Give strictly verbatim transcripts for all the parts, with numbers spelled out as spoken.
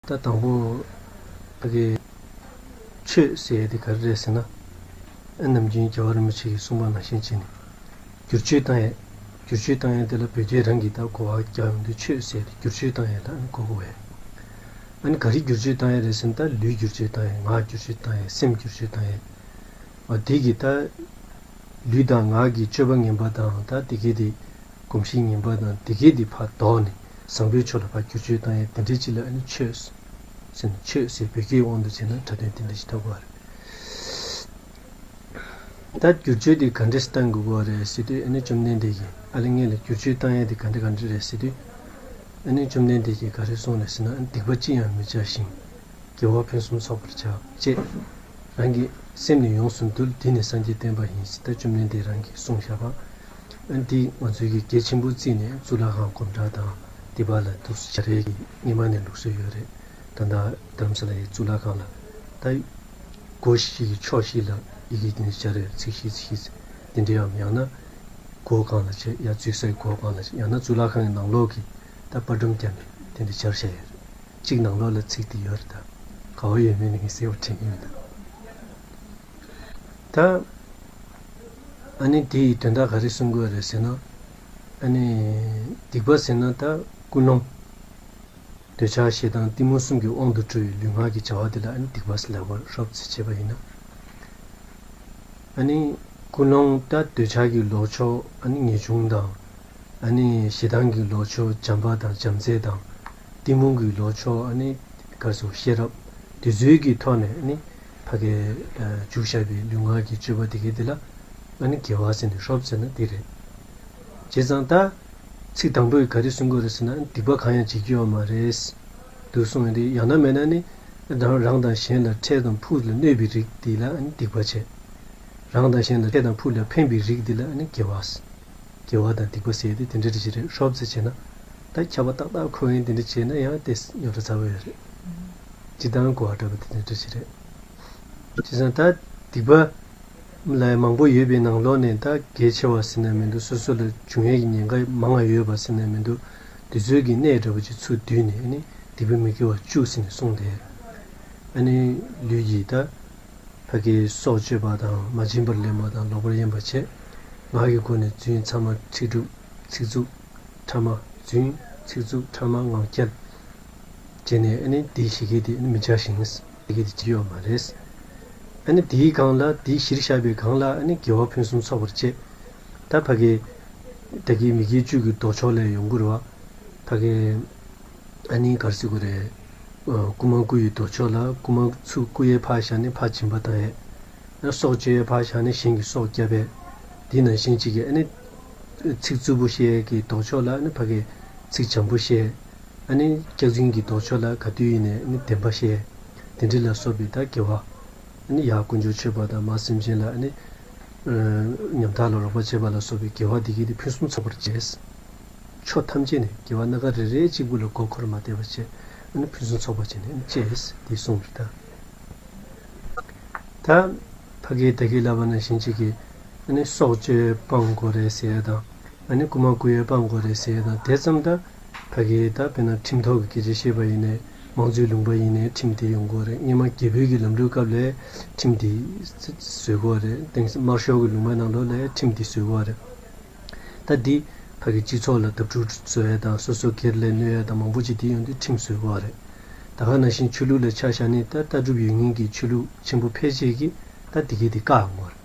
ད་དང་པོ་ཕ་གི་ཆོས་ཟེར་ཡས་དེ་ག་རེ་རེད་ཟེར་ན། ཨ་ནམ་རྒྱུན་རྒྱལ་བ་རིན་པོ་ཆེ་གིས་གསུངས་པ་ནང་བཞིན་བྱས་ནས་བསྒྱུར་བཅོས་བཏང་ཡས། བསྒྱུར་བཅོས་བཏང་ཡས་དེ་ལ་བོད་སྐད་རང་གིས་ད་གོ་བ་རྒྱག་ཡོང་དུས་ཆོས་ཟེར་ཏེ་བསྒྱུར་བཅོས་བཏང་ཡས་ལ་ཨ་ནི་གོ་དགོས་པས། ཨ་ནི་ག་རེ་བསྒྱུར་བཅོས་བཏང་ཡས་རེད་ཟེར་ན། ད་ལུས་བསྒྱུར་བཅོས་བཏང་ཡས། ངག་བསྒྱུར་བཅོས་བཏང་ཡས། སེམས་བསྒྱུར་བཅོས་བཏང་ཡས། འོ་དེ་གི་ད་ལུས་དང་ངག་གི་སྤྱོད་པ་ངན་པ་དང་། ད་དེ་གའི་དེ་གོམས་གཤིས་ངན་པ་དང་། དེ་གའི་དེ་ཕར་ལྡོག་ནས་བཟང་པོའི་ཕྱོགས་ལ་ཕར་བསྒྱུར་བཅོས་བཏང་ཡས་དེ་འདྲའི་ཅིག་ལ་ཨ་ནི་ཆོས་ཟེར་ན། ཆོས་ཟེར་བོད་སྐད་དབང་དུ་བྱས་ན་སྒྲ་དོན་དེ་འདྲ་ཞིག་ཐོབ་པ་རེད། ད་བསྒྱུར་བཅོས་དེ་ག་འདྲས་བཏང་དགོས་པ་རེད་ཟེར་དུས། ཨ་ནི་བཅོམ་ལྡན་འདས་ཀྱིས། ཨ་ལས་ངས་ལ་བསྒྱུར་བཅོས་བཏང་ཡས་དེ་ག་འདྲ་ག་འདྲ་རེད་ཟེར་དུས། ཨ་ནི་བཅོམ་ལྡན་འདས་ཀྱིས་ག་རེ་གསུངས་རེད་ཟེར་ན། ཨ་ནི་སྡིག་པ་ཅི་ཡང་མི་བྱ་ཞིང་། དགེ་བ་ཕུན་སུམ་ཚོགས་པར་བྱ། ཅེས་རང་གི་སེམས་ནི་ཡོངས་སུ་འདུལ། འདི་ནི་སངས་རྒྱས་བསྟན་པ་ཡིན། ཟེར་ད་བཅོམ་ལྡན་འདས་རང་གིས་གསུངས་བཞག་པ། ཨ་ནི་འདི་ང་ཚོའི་གི་གལ་ཆེན་པོ་བརྩིས་ནས་གཙུག་ལག་ཁང་དགོང་དྲོ་དང་དེ་བར་ལ་འདུག་སེ་བྱ་རེས་ཀྱི་སྔོན་མ་ནས་ལུགས་སྲོལ་ཡོད་རེད། ད་ལྟ་རྡ་རམ་ས་ལ་ཡི་གཙུག་ལག་ཁང་ལ་ད་སྒོ་བཞི་གི་ཕྱོགས་བཞི་ལ་ཡི་གེ་དེ་འདྲ་བྱ་རེས། ཚིགས་བཞི་ཚིགས་བཞི་དེ་འདྲའམ། ཡང་ན་སྒོ་སྒང་ལ་བྱས། ཡ་འཛུལ་སའི་སྒོ་སྒང་ལ་བྱས། ཡང་ན་གཙུག་ལག་ཁང་གི་ནང་ལོགས་ཀྱི་ད་པར་སྒྲོམ་བརྒྱབ་ནས་དེ་འདྲ་བྱ་རེས་བྱས་ཡོད་རེད། གཅིག་ནང་ལོགས་ལ་ཚིག་དེ་ཡོད་རེད། ད་ག་བ་ཡོད་མེད་ནི་ངས་གསལ་པོ་དྲན་གྱི་མི་འདུག་ད་ཨ་ནི་དེ་ཡི་དོན་དག་ག་རེ་གསུང་དགོས་རེད་ཟེར་ན། ཨ་ནི་སྡིག་པ་ཟེར་ན་ད་ཀུན་སློང་། འདོད་ཆགས་ཞེ་སྡང་གཏི་མུག་གསུམ་གྱི་དབང་དུ་གྲུབ་པའི་ལུས་ངག་གི་བྱ་བ་དེ་ལ་ཨ་ནི་སྡིག་པ་ཟེར་ལབ་པ་རེད། རོབ་ཙམ་བྱས་པ་ཡིན་ན། ཨ་ནི་ཀུན་སློང་ད་འདོད་ཆགས་ཀྱི་ལོག་ཕྱོགས་ཨ་ནི་ངེས་འབྱུང་དང་། ཨ་ནི་ཞེ་སྡང་གི་ལོག་ཕྱོགས་བྱམས་པ་དང་བྱམས་བརྩེ་དང་། གཏི་མུག་གི་ལོག་ཕྱོགས་ཨ་ནི་ག་རེ་ཟེར། ཤེས་རབ། དེ་ཚོའི་གི་ཐོག་ནས་ཨ་ནི་ཕ་གིར་འཇུག་བཞག་པའི་ལུས་ངག་གི་སྤྱོད་པ་དེ་གའི་དེ་ལ་ཨ་ནི་དགེ་བ་ཟེར་ནས་རོབ་ཙམ་ན་དེ་རེད། བྱས་ཙང་ད་ཚིག་དང་པོས་ག་རེ་གསུང་གི་ཡོད་རེད་ཟེར་ན། སྡིག་པ་གང་ཡང་བྱེད་རྒྱུ་ཡོད་མ་རེད་འདུག་གསུངས་ཡོད་དེ། ཡང་ན་མིན་ན་ནི་རང་རང་དང་གཞན་ལ་འཕྲལ་དང་ཕུགས་ལ་གནོད་པའི་རིགས་འདི་ལ་ཨ་ནི་སྡིག་པ་བྱས། རང་དང་གཞན་ལ་འཕྲལ་དང་ཕུགས་ལ་ཕན་པའི་རིགས་འདི་ལ་ཨ་ནི་དགེ་བ། དགེ་བ་དང་སྡིག་པ་ཟེར་དེ་དེ་འདྲ་ཞིག་རེད། རོབ་ཙམ་བྱས་ན། ད་ཁྱབ་པ་ཏག་ཏག་ཁོ་ཡིན་དེ་འདྲ་བྱས་ན་ཡང་དེ་རྙོག་དྲ་ཚ་པོ་ཡོད་རེད། སྤྱིར་བཏང་གོ་བ་འདྲ་པོ་དེ་འདྲ་ཞིག་རེད། བྱས་ཙང་ད་སྡིག་པ་ལ་མང་པོ་ཡོད་པའི་ནང་ལོགས་ནས་ད་གལ་ཆེ་བ་ཟེར་ན་མི་འདུག་སོ་སོ་ལ་བྱུང་ཡས་ཀྱི་ཉེན་ཁ་མང་བ་ཡོད་པ་ཟེར་ན་མི་འདུག་དེ་ཚོའི་གི་གནས་འདྲ་པོ་ཅིག་ཚུར་བསྡུས་ནས་ཨ་ནི་སྡིག་པ་མི་དགེ་བ་བཅུ་ཟེར་ནས་གསུངས་ཏེ། ཨ་ནི་ལུས་ཀྱི་ད་ཕ་གི་སྲོག་གཅོད་པ་དང་། མ་བྱིན་པར་ལེན་པ་དང་། ལོག་པར་གཡེམ་པ་བྱས། ངག་གི་སྒོ་ནས་རྫུན་ཕྲ་མ་ཚིག་གྲུབ། ཚིག་རྩུབ་ཕྲ་མ། རྫུན། ཚིག་རྩུབ་ཕྲ་མ། ངག་འཁྱལ་བྱས་ནས་ཨ་ནི་དེའི་བཞེས་སྒོ་དེ་ཨ་ནི་མི་བྱ་ཞིང་། བཞེས་སྒོ་དེ་བྱེད་ཀྱི་ཡོད་མ་རེད། ཨ་ནི་དེའི་སྒང་ལ་དེའི་གཞིར་བཞག་པའི་སྒང་ལ་ཨ་ནི་དགེ་བ་ཕུན་སུམ་ཚོགས་པར་བྱེད། ད་ཕ་གི་ད་གི་མི་དགེ་བཅུ་གི་ལྡོག་ཕྱོགས་ལ་ཡོང་གི་རེད་བ། ཕ་གི་ཨ་ནི་ག་རེ་ཟེར་དགོས་རེད། ཨ། རྐུ་མ་རྐུ་ཡི་ལྡོག་ཕྱོགས་ལ་རྐུ་མ་ཚུར་རྐུ་ཡས་ཕར་བཞག་ནས་ཕར་སྦྱིན་པ་བཏང་ཡས། སྲོག་གཅོད་ཡས་ཕར་བཞག་ནས་གཞན་གྱི་སྲོག་བསྐྱབ་ཡས། དེ་ནང་བཞིན་གཅིག་གི་ཨ་ནི་ཚིག་རྩུབ་པོ་བཤད་ཡས་ཀྱི་ལྡོག་ཕྱོགས་ལ་ཨ་ནི་ཕ་གི་ཚིག་འཇམ་པོ་བཤད། ཨ་ནི་སྐྱག་རྫུན་གྱི་ལྡོག་ཕྱོགས་ལ་ག་དུས་ཡིན་ནའི་ཨ་ནི་བདེན་པ་བཤད། དེ་འདྲ་ལ་སོགས་པའི་ད་དགེ་བ། ཨ་ནི་ཡར་དཀོན་མཆོག་མཆོད་པ་དང་། མར་སེམས་ཅན་ལ་ཨ་ནི་ཨ། ཉམ་ཐག་ལ་རོགས་པ་བྱེད་པ་ལ་སོགས་པའི་དགེ་བ་འདི་གའི་དེ་ཕུན་སུམ་ཚོགས་པར་བྱས། ཕྱོགས་ཐམས་ཅད་ནས་དགེ་བ་སྣ་ཁ་རེ་རེ་གཅིག་པུ་ལ་མགོ་འཁོར་མ་བསྡད་པ་བྱས། ཨ་ནི་ཕུན་སུམ་ཚོགས་པ་བྱས་ནས་ཨ་ནི་བྱས་དེ་གསུངས་རེད་ད། ད་ཕ་གིར་ད་གིན་ལབ་པ་ནང་བཞིན་གཅིག་གི་ཨ་ནི་སྲོག་གཅོད་སྤང་དགོས་རེད་ཟེར་ཡ་དང་། ཨ་ནི་རྐུ་མ་རྐུ་ཡས་སྤང་དགོས་རེད་ཟེར་ཡ་དང་དེ་ཙམ་ད། ཕ་གིར་ད་དཔེར་ན་ཁྲིམས་ཐོག་གི་སྐད་ཆ་བཤད་པ་ཡིན་ནའི་དམངས་གཙོའི་ལུང་པ་ཡིན་ནའི་ཁྲིམས་དེ་ཡོང་དགོས་རེད། སྔོན་མ་རྒྱལ་པོའི་གི་ལམ་ལུགས་སྐབས་ལ་ཁྲིམས་དེ་བཟོས་དགོས་རེད། དེང་སང་དམར་ཤོག་གི་ལུང་པའི་ནང་ལོགས་ལ་ཁྲིམས་དེ་བཟོས་དགོས་རེད། ད་འདི་ཕ་གི་སྤྱི་ཚོགས་ལ་བརྡབ་འཁྲུག་བཟོ་ཡས་དང་སོ་སོ་སྒེར་ལ་གནོད་ཡས་དང་མང་པོ་ཅིག་དེ་ཡོང་དུས་ཁྲིམས་བཟོས་དགོས་རེད། ད་ག་ནང་བཞིན་ཆོས་ལུགས་ལ་ཆ་བཞག་ནས་ད་ལྟ་གྲུབ་ཡོད་མཁན་གྱི་ཆོས་ལུགས་ཆེན་པོ་ཕལ་ཆེར་གྱིས་ད་འདི་གའི་དེ་བཀག་ཡོང་གི་རེད།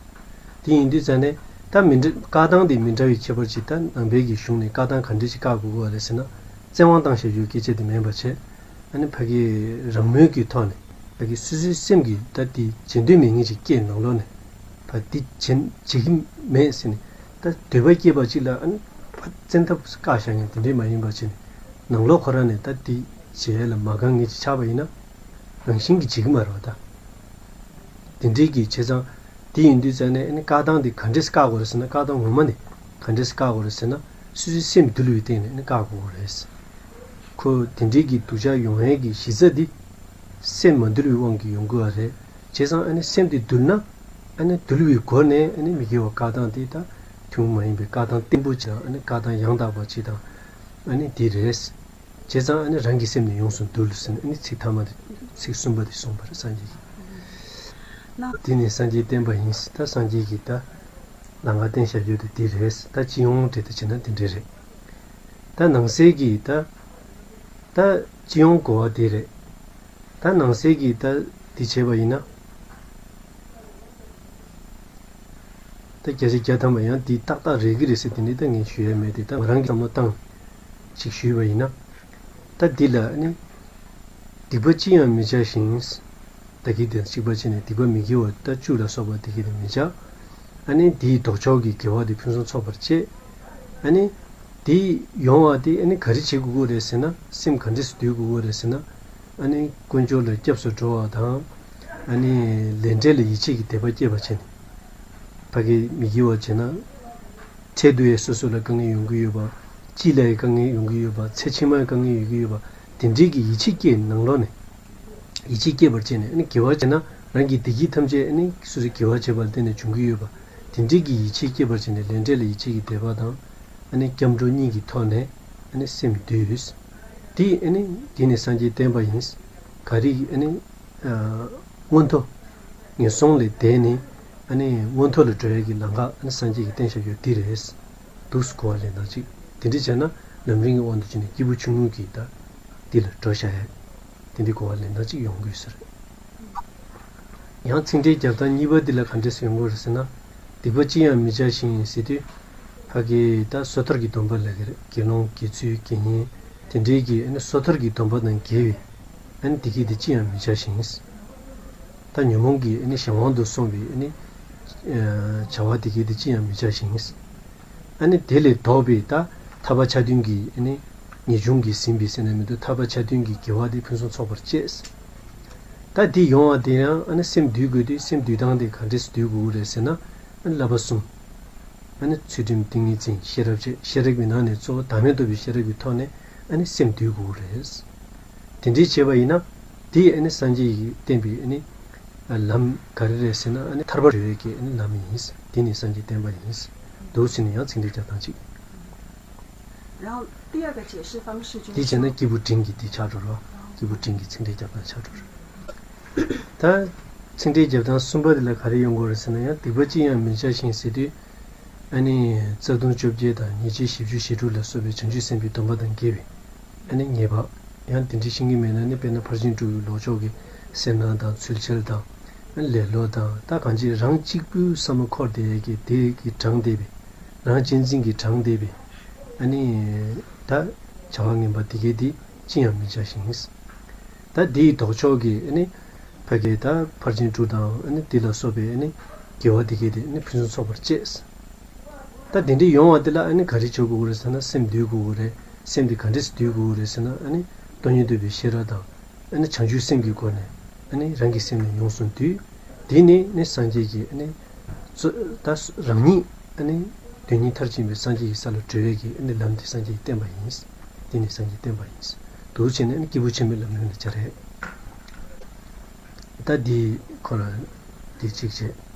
དེ་ཡིན་དུས་ཙང་ནས་ད་མི་འདྲ་བཀག་སྟངས་དེ་མི་འདྲ་བའི་ཁྱད་པར་ཅིག་ད་ནང་པའི་གི་གཞུང་ནས་བཀག་སྟངས་ག་འདྲ་ཅིག་བཀག་དགོས་ཀྱི་ཡོད་རེད་ཟེར་ན། བཙན་དབང་བཏང་བཞག་རྒྱུའི་སྐད་ཆ་དེ་མིན་པ་བྱས། ཨ་ནི་ཕ་གི་རང་མོས་ཀྱི་ཐོག་ནས་ཕ་གི་སོ་སོའི་སེམས་ཀྱི་ད་དེ་བྱེད་འདོད་མེད་མཁན་ཅིག་སྐྱེས་ནང་ལོགས་ནས་ཕ་དེ་བྱེད་བྱེད་ཀྱི་མེད་ཟེར་ནས་ད་འདོད་པ་སྐྱེས་པ་ཅིག་ལ་ཨ་ནི་ཕ་བཙན་ཐབས་བཀག་བཞག་མཁན་དེ་འདྲས་མ་ཡིན་པ་བྱས་ནས་ནང་ལོགས་ཁོ་རང་ནས་ད་དེ་བྱེད་ཡས་ལ་མ་དགའ་མཁན་ཅིག་ཆགས་པ་ཡིན་ན་རང་བཞིན་གྱིས་བྱེད་ཀྱི་མ་རེད་བ་ད། དེ་འདྲས་ཀྱི་བྱས་ཙང་། དེ་ཡིན་དུས་ཙང་ནས་ཨ་ནི་བཀག་སྟངས་དེ་ག་འདྲས་བཀག་དགོས་རེད་ཟེར་ན། བཀག་སྟངས་ངོ་མ་ནི་ག་འདྲས་བཀག་དགོས་རེད་ཟེར་ན། སོ་སོའི་སེམས་འདུལ་བའི་སྟེང་ནས་ཨ་ནི་བཀག་དགོས་རེད། ཁོ་དེ་འདྲས་ཀྱི་སྡུག་ཅག་ཡོང་ཡས་ཀྱི་གཞི་རྩ་འདི་སེམས་མ་འདུལ་བའི་དབང་གིས་ཡོང་གི་ཡོད་རེད། བྱས་ཙང་ཨ་ནི་སེམས་དེ་འདུལ་ན་ཨ་ནི་འདུལ་བའི་སྒོ་ནས་ཨ་ནི་མི་དགེ་བ་བཀག་སྟངས་དེ་ད་ཐུན་མོང་མ་ཡིན་པའི་བཀག་སྟངས་བརྟན་པོ་ཅིག་དང་། ཨ་ནི་བཀག་སྟངས་ཡང་དག་པ་ཅིག་དང་། ཨ་ནི་འདི་རེད། བྱས་ཙང་ཨ་ནི་རང་གི་སེམས་ནི་ཡོངས་སུ་འདུལ་ཟེར་ནས་ཨ་ནི་ཚིག་ཐ་མ་དེ་ཚིག་གསུམ་པ་དེ་གསུངས་པ་རེད་སངས་རྒྱས་ཀྱིས། དེ་ནི་སངས་རྒྱས་བསྟན་པ་ཡིན། ད་སངས་རྒྱས་ཀྱིས་ད་ལམ་ཁ་བསྟན་བཞག་རྒྱུ་དེ་འདི་རེད། ད་སྤྱི་ཡོངས་བྲིས་ཏེ་བྱས་ན་དེ་འདྲ་རེད། ད་ནང་གསེས་ཀྱི་ད་ད་སྤྱི་ཡོངས་གོ་བ་དེ་རེད། ད་ནང་གསེས་ཀྱི་ད་དེ་བྱས་པ་ཡིན་ན། ད་བརྒྱ་ཆ་བརྒྱ་ཐམ་པ་ཡང་འདི་ཏག་ཏག་རེད་ཀྱི་རེད་ཟེར་དེ་འདྲ་ད་ངས་ཞུ་ཡ་མེད་དེ། ད་ང་རང་གི་བསམ་བློ་བཏང་ཅིག་ཞུས་པ་ཡིན་ན། ད་འདི་ལ་ཨ་ནི་སྡིག་པ་ཅི་ཡང་མི་བྱ་ཞིང་། ད་གི་དེ་གཅིག་པ་བྱས་ནས་སྡིག་པ་མི་དགེ་བ་ད་བཅུ་ལ་སོགས་པ་དེ་གི་དེ་མི་བྱ། ཨ་ནི་འདིའི་ལྡོག་ཕྱོགས་ཀྱི་དགེ་བ་དེ་ཕུན་སུམ་ཚོགས་པར་བྱེད། ཨ་ནི་འདི་ཡོང་བ་དེ་ཨ་ནི་ག་རེ་བྱེད་དགོས་ཀྱི་རེད་ཟེར་ན། སེམས་ག་འདྲས་སུ་འདུལ་དགོས་ཀྱི་རེད་ཟེར་ན། ཨ་ནི་དཀོན་མཆོག་ལ་སྐྱབས་སུ་འགྲོ་བ་དང་། ཨ་ནི་ལས་འབྲས་ལ་ཡིད་ཆེས་ཀྱི་དད་པ་སྐྱེས་པ་བྱས་ནས། ཕ་གི་མི་དགེ་བ་བྱས་ན། འཕྲལ་དུ་ཡང་སོ་སོ་ལ་དཀའ་ངལ་ཡོང་གི་ཡོད་པ། སྤྱི་ལ་ཡང་དཀའ་ངལ་ཡོང་གི་ཡོད་པ། ཚེ་ཕྱི་མར་དཀའ་ངལ་ཡོང་གི་ཡོད་པ། དེ་འདྲའི་གི་ཡིད་ཆེས་སྐྱེས་ནང་ལོགས་ནས། ཡིད་ཆེས་སྐྱེས་པར་བྱས་ནས་ཨ་ནི་དགེ་བ་བྱས་ན་རང་གི་བདེ་སྐྱིད་ཐམས་ཅད་ཨ་ནི་སོ་སོའི་དགེ་བ་བྱས་པ་ལ་བརྟེན་ནས་འབྱུང་གི་ཡོད་པ། དེ་འདྲའི་གི་ཡིད་ཆེས་སྐྱེས་པར་བྱས་ནས་ལས་འབྲས་ལ་ཡིད་ཆེས་ཀྱི་དད་པ་དང་། ཨ་ནི་སྐྱབས་འགྲོ་གཉིས་ཀྱི་ཐོག་ནས་ཨ་ནི་སེམས་འདུལ། དེ་ཨ་ནི་དེ་ནི་སངས་རྒྱས་བསྟན་པ་ཡིན། ག་རེ་ཨ་ནི་མངོན་མཐོ་ངན་སོང་ལས་འདས་ནས་ཨ་ནི་མངོན་མཐོ་ལ་འགྲོ་ཡ་གི་ལམ་ཁ་ཨ་ནི་སངས་རྒྱས་ཀྱིས་བསྟན་བཞག་ཡོད་འདི་རེད། འདུག་སེ་གོ་བ་ལེན་སྟངས་གཅིག་དེ་འདྲ་བྱས་ན་ལམ་རིམ་གྱི་དབང་དུ་བྱས་ནས་སྐྱེས་བུ་ཆུང་ངུ་གིས་ད་འདི་ལ་འགྲོ་བཞག་ཡ། དེ་འདྲའི་གོ་བ་ལེན་སྟངས་གཅིག་ཡོང་དགོས་ས་རེད། ཡང་ཚིག་འགྲེལ་རྒྱབ་སྟངས་གཉིས་པ་འདི་ལ་ག་འདྲས་སེ་ཡོང་གི་རེད་ཟེར་ན། སྡིག་པ་ཅི་ཡང་མི་བྱ་ཞིང་ཟེར་དུས། ཕ་གི་ད་སོ་ཐར་གྱི་སྡོམ་པ་ལ་གི་རེད། དགེ་སློང་དགེ་ཚུལ་དགེ་བསྙེན་དེ་འདྲའི་གི་ཨ་ནི་སོ་ཐར་གྱི་སྡོམ་པ་དང་འགལ་བའི་ཨ་ནི་སྡིག་གི་དེ་ཅི་ཡང་མི་བྱ་ཞིང་། ད་ཉོན་མོངས་ཀྱི་ཨ་ནི་གཞན་དབང་དུ་སོང་བའི་ཨ་ནི་བྱ་བ་སྡིག་གི་དེ་ཅི་ཡང་མི་བྱ་ཞིང་། ཨ་ནི་དེ་ལས་ལྡོག་པའི་ད་ཐར་པ་ཆ་མཐུན་གྱི་ཨ་ནི་ངེས་འབྱུང་གིས་ཟིན་པའི་ཟེར་ན་མི་འདུག་ཐར་པ་ཆ་མཐུན་གྱི་དགེ་བ་དེ་ཕུན་སུམ་ཚོགས་པར་བྱེད། ད་འདི་ཡོང་བ་དེ་ཡང་ཨ་ནི་སེམས་འདུལ་དགོས་དུས་སེམས་འདུལ་སྟངས་དེ་ག་འདྲས་སེ་འདུལ་དགོས་ཀྱི་རེད་ཟེར་ན། ཨ་ནི་བསླབ་པ་གསུམ། ཨ་ནི་ཚུལ་ཁྲིམས་ཏིང་ངེ་འཛིན་ཤེས་རབ་བཅས། ཤེས་རབ་ཀྱི་ནང་ནས་གཙོ་བོ་བདག་མེད་རྟོགས་པའི་ཤེས་རབ་ཀྱི་ཐོག་ནས་ཨ་ནི་སེམས་འདུལ་དགོས་ཀྱི་རེད། དེ་འདྲའི་བྱས་པ་ཡིན་ན། དེ་ཨ་ནི་སངས་རྒྱས་ཀྱིས་བསྟན་པའི་ཨ་ནི་ལམ་ག་རེ་རེད་ཟེར་ན། ཨ་ནི་ཐར་པར་འགྲོ་བའི་གི་ཨ་ནི་ལམ་ཡིན། དེ་ནི་སངས་རྒྱས་བསྟན་པ་ཡིན། འདུག་སེ་ནས་ཡང་ཚིག་འགྲེལ་རྒྱབ་སྟངས་གཅིག 然后第二个解释方式就是 དེ་བྱས་ན་སྐྱེས་བུ་འབྲིང་གི་དེ་ཆགས་འགྲོ་རོགས། སྐྱེས་བུ་འབྲིང་གི་ཚིག་འགྲེལ་རྒྱབ་སྟངས་ཆགས་འགྲོ་རོགས། ད་ཚིག་འགྲེལ་རྒྱབ་སྟངས་གསུམ་པ་དེ་ལ་ག་རེ་ཡོང་དགོས་རེད་ཟེར་ན། ཡང་སྡིག་པ་ཅི་ཡང་མི་བྱ་ཞིང་ཟེར་དུས། ཨ་ནི་རྩ་ལྟུང་བཅོ་བརྒྱད་དང་ཉེས་བྱས་བཞི་བཅུ་ཞེ་དྲུག་ལ་སོགས་པའི་བྱང་ཆུབ་སེམས་དཔའི་སྡོམ་པ་དང་འགལ་བའི་ཨ་ནི་ཉེས་པ། ཡང་དེ་འདྲའི་ཤེས་ཀྱི་མེད་ན་ནི་དཔེར་ན་ཕར་ཕྱིན་དྲུག་གི་ལོག་ཕྱོགས་ཀྱི་སེར་སྣ་དང་ཚུལ་འཆལ་དང་། ལེ་ལོ་དང་། ད་གང་ཅི་རང་གཅིག་པུའི་བསམ་བློ་འཁོར་བསྡད་ཡས་ཀྱི་དེ་གི་དྲངས་བསྡད་པའི། རང་གཅེས་འཛིན་གྱིས་དྲངས་བསྡད་པའི་ཨ་ནི་ད་བྱ་བ་ངན་པ་དེ་གའི་དེ་ཅི་ཡང་མི་བྱ་ཞིང་། ད་དེའི་ལྡོག་ཕྱོགས་ཀྱི་ཨ་ནི་ཕ་གི་ད་ཕར་ཕྱིན་དྲུག་དང་ཨ་ནི་དེ་ལ་སོགས་པའི་ཨ་ནི་དགེ་བ་དེ་གའི་དེ་ཨ་ནི་ཕུན་སུམ་ཚོགས་པར་བྱེད། ད་དེ་འདྲའི་ཡོང་བ་དེ་ལ་ཨ་ནི་ག་རེ་བྱེད་དགོས་ཀྱི་རེད་ཟེར་ན། སེམས་འདུལ་དགོས་ཀྱི་རེད། སེམས་དེ་ག་འདྲས་སེ་འདུལ་དགོས་ཀྱི་རེད་ཟེར་ན། ཨ་ནི་སྟོང་ཉིད་རྟོགས་པའི་ཤེས་རབ་དང་། ཨ་ནི་བྱང་ཆུབ་སེམས་ཀྱི་སྒོ་ནས་ཨ་ནི་རང་གི་སེམས་ནི་ཡོངས་སུ་འདུལ། དེ་ནི་ནི་སངས་རྒྱས་ཀྱི་ཨ་ནི་གཙོ་ད་རང་ཉིད་ཨ་ནི་དོན་གཉིས་མཐར་ཕྱིན་པའི་སངས་རྒྱས་ཀྱི་ས་ལ་གྲོལ་བའི་གི་ཨ་ནི་ལམ་དེ་སངས་རྒྱས་ཀྱིས་བསྟན་པ་ཡིན། དེ་ནི་སངས་རྒྱས་བསྟན་པ་ཡིན། འདུག་བྱས་ནས་ཨ་ནི་སྐྱེས་བུ་ཆེན་པོའི་ལམ་རིམ་ལ་སྦྱར་ཡས། ད་འདི་ཁོ་ལ་འདི་གཅིག་བྱས།